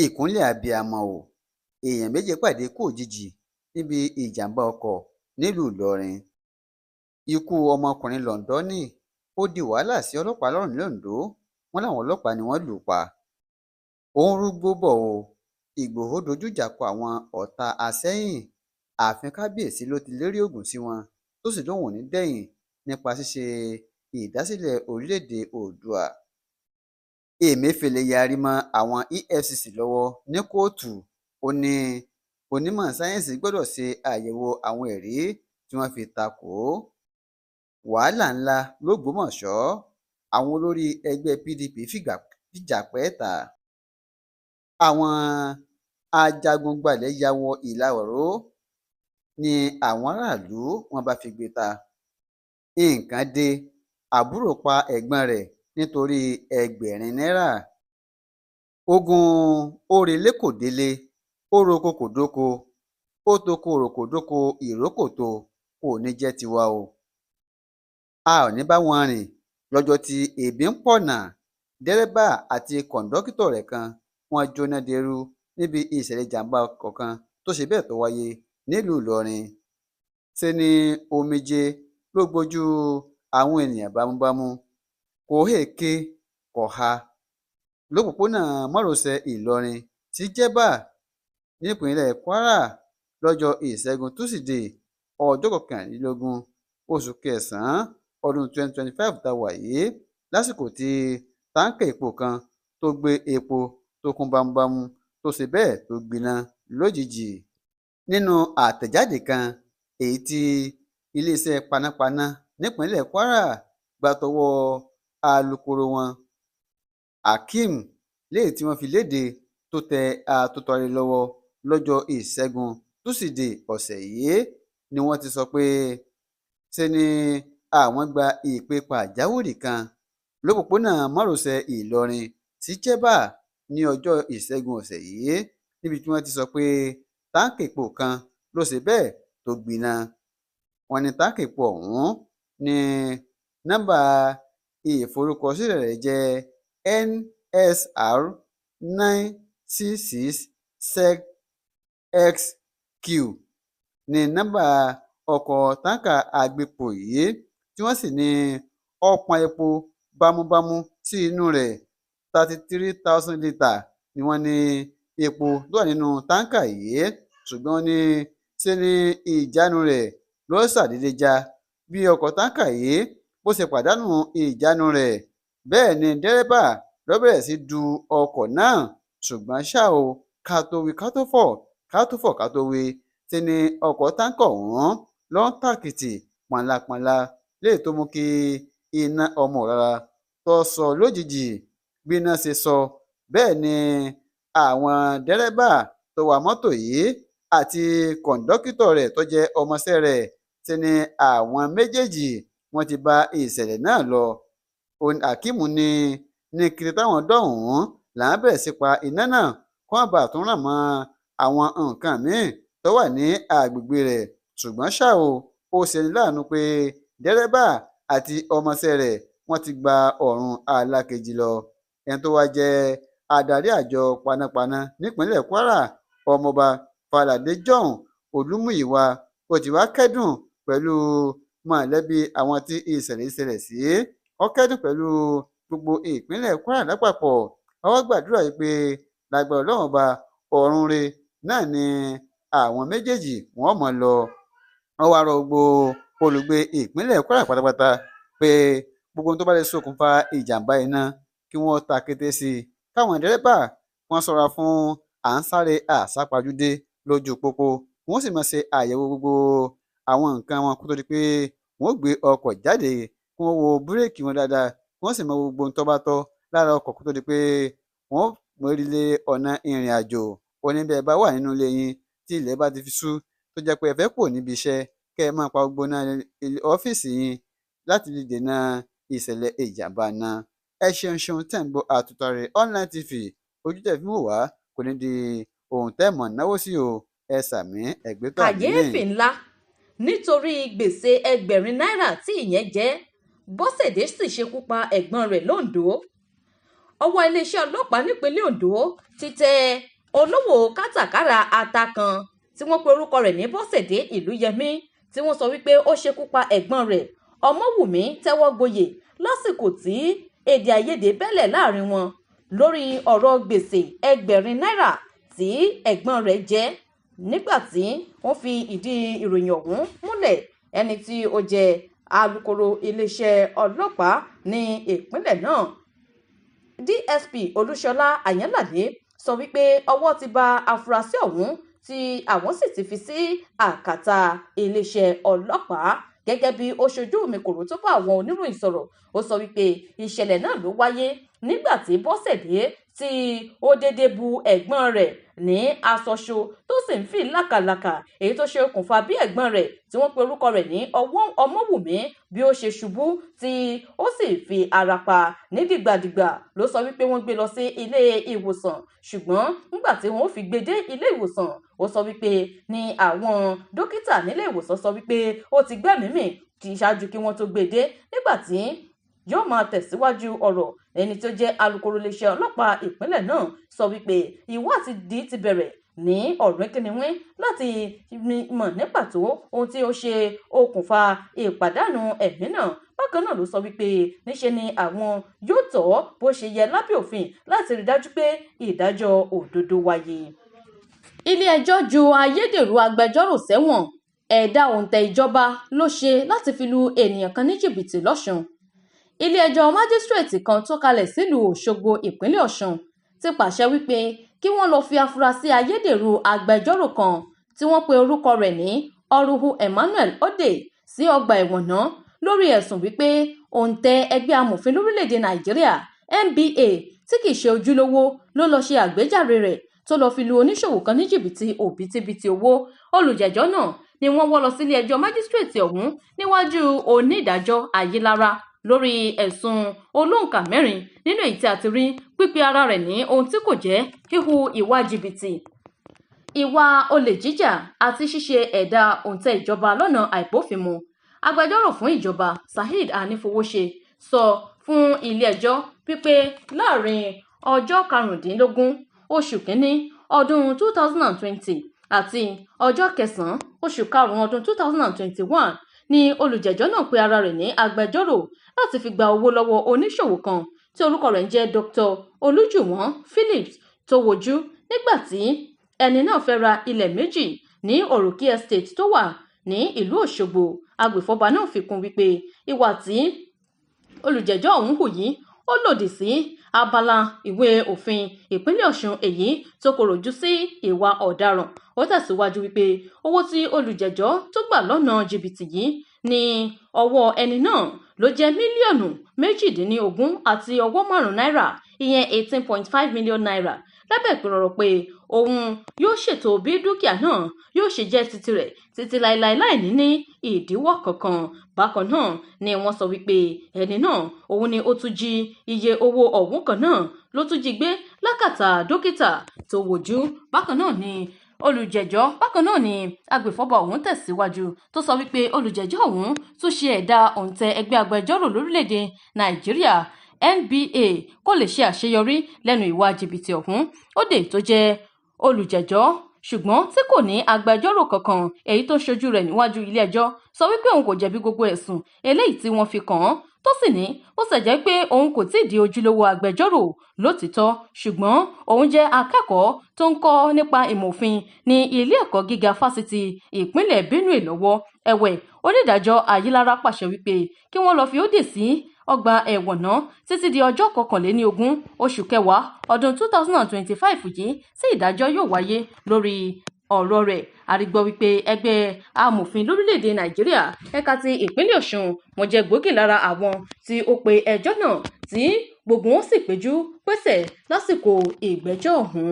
Ìkúnlẹ̀ abiyamọ o, èèyàn méjì pàdé ikú òjijì níbi ìjàm̀bá ọkọ̀ nílùú Ìlọrin. Ikú ọmọkùnrin Londoni, ó di wàhálà sí ọlọ́pàá lọ́rùn londo, wọn láwọn ọlọ́pàá ni wọ́n lù ú pa. Ó ń rúgbòó bò ó, Ìgbòho dojú ìjà kọ àwọn ọ̀tá Àsẹ̀yìn, ààfin kábíyèsí ló ti lérí ogun sí wọn tó sì lóun ò ní dẹ̀yìn nípa ṣíṣe ìdásílẹ̀ orílẹ̀-èdè Oòduà. Emefèlé yarí mọ́ àwọn EFCC lọ́wọ́ ní kóòtù, ó ní onímọ̀ sáyẹ́ǹsì gbọ́dọ̀ ṣe àyẹ̀wò àwọn ẹ̀rí tí wọ́n fi ta kò ó. Wàhálà ńlá lọgbọ́mọso, àwọn olórí ẹgbẹ́ PDP fìjà pẹ́ẹ́ta. Àwọn ajagun-gbàlẹ̀ ya wọ Ìlaró ni àwọn aráàlú wọn bá figbe ta. Nǹkan dé, àbúrò pa ẹ̀gbọ́n rẹ̀ nítorí ẹgbẹ̀rin náírà. Ogun ò relé kò délé, ó roko kò dóko, ó toko ròkòdókò ìrókòto kò ní í jẹ́ tiwa o. A ò ní í bá wọn rìn lọ́jọ́ tí ebi ń pọ̀nà. Dẹ́rẹ́bà àti kọ̀ńdọ́tọ̀ rẹ̀ kan wọ́n jóná deérú níbi ìṣẹ̀lẹ̀ ìjàm̀bá ọkọ̀ kan tó ṣe bẹ́ẹ̀ tó wáyé nílùú Ìlọrin. Ṣe ni omijé ló gbojú àwọn èèyàn bámúbámú, kò héèké kó há lọ́pọ̀pọ̀nà márosẹ̀ Ìlọrin sí Jẹ̀bà nípínlẹ̀ Kwara lọ́jọ́ Ìṣẹ́gun Túṣídéé ọjọ́ 19 oṣù kẹsàn-án ọdún 2025 tá a wà yìí, lásìkò tí táǹkà epo kan tó gbé epo tó kún bámúbámú tó ṣe bẹ́ẹ̀ tó gbiná lójijì. Nínú àtẹ̀jáde kan èyí tí iléeṣẹ́ panápaná nípínlẹ̀ Kwara gbà tọwọ́ alūkkóró wọn Hakeem léyìí tí wọ́n fi léde tó tẹ àtòtọ́rẹ lọ́wọ́ lọ́jọ́ Ìṣẹ́gun Túṣídéé ọ̀sẹ̀ yìí ni wọ́n ti sọ pé ṣe ni àwọn gba ìpè pàjáwìrì kan lọ́pọ̀pọ̀nà márosẹ̀ Ìlọrin sí Jẹ̀bà ní ọjọ́ Ìṣẹ́gun ọ̀sẹ̀ yìí, níbi tí wọ́n ti sọ pé táǹkà epo kan ló ṣe bẹ́ẹ̀ tó gbiná. Wọ́n ní táǹkà epo ọ̀hún ní nọ́mbà ìforúkọsílẹ̀ rẹ̀ jẹ́ NSR 966 XQ ní nọ́mbà ọkọ̀ táǹkà agbépo yìí, tí wọ́n sì ní ó pọn epo bámúbámú sí inú rẹ̀. 33,000 litre ni wọ́n ní epo tó wà nínú táǹkà yìí, ṣùgbọ́n wọ́n ní ṣe ni ìjánu rẹ̀ ló ṣàdédé já. Bí ọkọ̀ táǹkà yìí bó ṣe pàdánù ìjánu rẹ̀, bẹ́ẹ̀ ni dẹ́rẹ́bà ló bẹ̀rẹ̀ sí du ọkọ̀ náà. Ṣùgbọ́n ṣá o, ká tó wí ká tó fọ̀, ká tó fọ̀ ká tó wí, ṣe ni ọkọ̀ táǹkà ọ̀hún ló ń tàkìtì pọ̀nlápọ̀nlá, léyìí tó mú kí iná ọmọ rárá tó sọ lójijì. Bí iná ṣe sọ, bẹ́ẹ̀ ni àwọn dẹ́rẹ́bà tó wa mọ́tò yìí àti kọ̀ńdọ́kítọ̀ rẹ̀ tó jẹ́ ọmọọṣẹ́ rẹ̀, ṣe ni àwọn méjèèjì wọ́n ti bá ìṣẹ̀lẹ̀ náà lọ. Hakeem ní kété táwọn dọ́hùn-ún làwọn bẹ̀rẹ̀ sí pa iná náà kó má bàa tún ràn mọ́ àwọn nǹkan míín tó wà ní àgbègbè rẹ̀. Ṣùgbọ́n ṣá o, ó ṣeni láàánú pé dẹ́rẹ́bà àti ọmọọṣẹ́ rẹ̀ wọ́n ti gba ọ̀run alákejì lọ. Ẹni tó wáá jẹ́ adarí àjọ panápaná nípínlẹ̀ Kwara, Ọmọọba Fáládé John Olùmúyíwá, ó ti wáá kẹ́dùn pẹ̀lú mọ̀lẹ́bí àwọn tí ìṣẹ̀lẹ̀ yìí ṣẹlẹ̀ sí. Ó kẹ́dùn pẹ̀lú gbogbo ìpínlẹ̀ Kwara lápapọ̀. Ó wáá gbàdúrà wí pé lágbára Ọlọ́run Ọba, ọ̀run re náà ni àwọn méjèèjì wọn mọ̀ lọ. Wọ́n wáá rọ gbogbo olùgbé ìpínlẹ̀ Kwara pátápátá pé gbogbo ohun tó bá lè ṣokùnfà ìjàm̀bá iná kí wọ́n ta kété sí i, káwọn dẹ́rẹ́bà wọ́n ṣọ́ra fún à ń sáré àsápajúdé lójú pópó, wọ́n sì máa ṣe àyẹ̀wò gbogbo àwọn nǹkan wọn kó tó di pé wọ́n ó gbé ọkọ̀ jáde, kí wọ́n wo búréèkì wọn dáadáa, kí wọ́n sì mọ gbogbo ohun tó bá tọ́ lára ọkọ̀ kó tó di pé wọ́n ó mórí lé ọ̀nà ìrìn àjò. Ó ní bẹ́ẹ̀ bá wà nínú ilé yín tí ilẹ̀ bá ti fi ṣú tó jẹ́ pé ẹ fẹ́ kúrò níbi iṣẹ́, kẹ́ ẹ máa pa gbogbo iná ọ́fíìsì yín láti lè dènà ìṣẹ̀lẹ̀ ìjàm̀bá iná. Ẹ ṣeun ṣeun tẹ́ ń gbọ́ Àtúntàrè Online TV, ojú tẹ́ fi ń wò wá kò ní di ohun tẹ́ mọ̀ náwó sí o. Ẹ sàmí ẹ̀gbẹ́tọ̀ àmì. Kàyééfì ńlá, nítorí gbèsè ẹgbẹ̀rin náírà tí ìyẹn jẹ́, Bọ́sẹ̀dé sì ṣekú pa ẹ̀gbọ́n rẹ̀ londo. Ọwọ́ iléeṣẹ́ ọlọ́pàá nípínlẹ̀ Ondo ti tẹ olówó kátàkárà ata kan tí wọ́n pe orúkọ rẹ̀ ní Bọ́sẹ̀dé Ìlúyẹmí, tí wọ́n sọ wípé ó ṣekú pa ẹ̀gbọ́n rẹ̀ Ọmọwùmí Tẹ́wọ́gboyè lásìkò tí èdè àìyedè bẹ́lẹ̀ láàrin wọn lórí ọ̀rọ̀ gbèsè ẹgbẹ̀rin náírà tí ẹ̀gbọ́n rẹ̀ jẹ́. Nígbà tí wọ́n fi ìdí ìròyìn ọ̀hún múlẹ̀, ẹni tí ó jẹ́ alukoro iléeṣẹ́ ọlọ́pàá ní ìpínlẹ̀ náà, DSP Olúṣọlá Àyànládé, sọ wípé ọwọ́ ti ba afurasí ọ̀hún tí àwọn sì ti fi sí àkàtà iléeṣẹ́ ọlọ́pàá. Gẹ́gẹ́ bí ó ṣojú mi kòró tó bá àwọn oníròyìn sọ̀rọ̀, ó sọ wípé ìṣẹ̀lẹ̀ náà ló wáyé nígbà tí Bọ́sẹ̀dé tí ó dédé bu ẹ̀gbọ́n rẹ̀ ní aṣọṣo tó sì ń fi làkàlàkà, èyí tó ṣe okùnfà bí ẹ̀gbọ́n rẹ̀ tí wọ́n pe orúkọ rẹ̀ ní Ọmọwùmí bí ó ṣe ṣubú tí ó sì fi ara pa ní dìgbàdìgbà. Ló sọ wípé wọ́n gbé lọ sí ilé ìwòsàn, ṣùgbọ́n nígbà tí wọ́n fi gbé dé ilé ìwòsàn, ó sọ wípé ní àwọn dókítà nílé ìwòsàn sọ wípé ó ti gbẹ́mìí mì kì í ṣáájú kí wọ́n tó gbé dé. Nígbà tí yóò máa tẹ̀síwájú ọ̀rọ̀, ẹni tó jẹ́ alukoro iléeṣẹ́ ọlọ́pàá ìpínlẹ̀ náà sọ wípé ìwádìí ti bẹ̀rẹ̀ ní ọ̀rìnkìnníwín láti mọ̀ ní pàtó ohun tí ó ṣe okùnfà ìpàdánù ẹ̀mí náà. Bákan náà ló sọ wípé níṣe ni àwọn yóò tọ́ bó ṣe yẹ lábẹ́ òfin láti rí dájú pé ìdájọ́ òdodo wáyé. Ilé-ẹjọ́ ju ayédèrú agbẹjọ́rò sẹ́wọ̀n, ẹ̀dà òǹtẹ̀ ìjọba ló ṣe láti fi lu ènìyàn kan ní jìbìtì lọ́sùn. Ilé-ẹjọ́ májísíréètì kan tó kalẹ̀ sílùú Òṣogbo, ìpínlẹ̀ Ọ̀ṣun, ti pàṣẹ wípé kí wọ́n lọ́ọ́ fi afurasí ayédèrú agbẹjọ́rò kan tí wọ́n pe orúkọ rẹ̀ ní Oruhu Emmanuel Odey sí ọgbà ẹ̀wọ̀n náà lórí ẹ̀sùn wípé òǹtẹ̀ ẹgbẹ́ amòfin lórílẹ̀‐èdè Nàìjíríà NBA tí kìí ṣe ojúlówó ló lọ́ọ́ ṣe àgbéjáre rẹ̀ tó lọ́ọ́ fi lu oníṣòwò kan ní jìbìtì òbítíbitì owó. Olùjẹ́jọ́ náà ni wọ́n wọ́ lọ sílé ẹjọ́ májísíréètì ọ̀hún níwájú onídàájọ́ Ayélára lórí ẹ̀sùn olóǹkà mẹ́rin, nínú èyí tí a ti rí pípe ara rẹ̀ ní ohun tí kò jẹ́, híhu ìwà jìbìtì, ìwà olè jíjà àti ṣíṣe ẹ̀dà òǹtẹ̀ ìjọba lọ́nà àìbófinmu. Agbẹjọ́rò fún ìjọba Saheed Anífowóṣe sọ fún ilé-ẹjọ́ wípé láàrin ọjọ́ 15 oṣù kínní ọdún 2020 àti ọjọ́ 9 oṣù karùn-ún ọdún 2021 ni olùjẹ́jọ́ náà pe ara rẹ̀ ní agbẹjọ́rò láti fi gba owó lọ́wọ́ oníṣòwò kan tí orúkọ rẹ̀ ń jẹ́ Dr. Olújùwọ́n Phillips tó wojú nígbà tí ẹni náà fẹ́ ra ilẹ̀ méjì ní Òròkí Estate tó wà ní ìlú Òṣogbo. Agbèfọ́ba náà fi kún wípé ìwà tí olùjẹ́jọ́ ọ̀hún hù yìí ó lòdì sí abala ìwé òfin ìpínlẹ̀ Ọ̀ṣun èyí tó kọ̀rọ̀jú sí ìwà ọ̀daràn. Ó tẹ̀síwájú wípé owó tí olùjẹ́jọ́ tó gbà lọ́nà jìbìtì yìí ní ọwọ́ ẹni náà ló jẹ́ mílíọ̀nù 18.5 náírà, ìyẹn 18.5 million naira, lábẹ́ ìpìnrọ̀rọ̀ pé òun yóò ṣètò bí dúkìá náà yóò ṣe jẹ́ titi rẹ̀ títí láéláé láì ní ní ìdíwọ́ kankan. Bákan náà ni wọ́n sọ wípé ẹni náà òun ni ó tún jí iye owó ọ̀hún kan náà ló tún jí gbé lákàtà dókítà tó wojú. Bákan náà ni olùjẹ́jọ́ bákan náà ni agbèfọ́ba ọ̀hún tẹ̀síwájú tó sọ wípé olùjẹ́jọ́ ọ̀hún tún ṣe ẹ̀dà òǹtẹ̀ ẹgbẹ́ agbẹjọ́rò lórílẹ̀‐èdè Nàìjíríà NBA kò lè ṣe àṣeyọrí lẹ́nu ìwà jìbìtì ọ̀hún. Odey tó jẹ́ olùjẹ́jọ́ ṣùgbọ́n tí kò ní agbẹjọ́rò kankan èyí tó ṣojú rẹ̀ níwájú ilé-ẹjọ́ sọ wípé òun kò jẹ̀bi gbogbo ẹ̀sùn eléyìí tí wọ́n fi kàn án, tó sì ní ó sì jẹ́ pé òun kò tíì di ojúlówó agbẹjọ́rò lótìítọ́, ṣùgbọ́n òun jẹ́ akẹ́kọ̀ọ́ tó ń kọ́ nípa ìmọ̀ òfin ní ilé ẹ̀kọ́ gíga fásitì ìpínlẹ̀ Benue lọ́wọ́. Ẹ̀wẹ̀, onídàájọ́ Ayélára pàṣẹ wípé kí wọ́n lọ́ọ́ fi Odey sí ọgbà ẹ̀wọ̀n náà títí di ọjọ́ 21 oṣù kẹwàá ọdún 2025 yìí tí ìdájọ́ yóò wáyé lórí ọ̀rọ̀ rẹ̀. Àrígbọ́ wípé ẹgbẹ́ amòfin lórílẹ̀‐èdè Nàìjíríà ẹ̀ka ti ìpínlẹ̀ Ọ̀ṣun wọ́n jẹ́ gbòógì lára àwọn tí ó pe ẹjọ́ náà tí gbogbo wọn sì péjú pésẹ̀ lásìkò ìgbẹ́jọ́ ọ̀hún.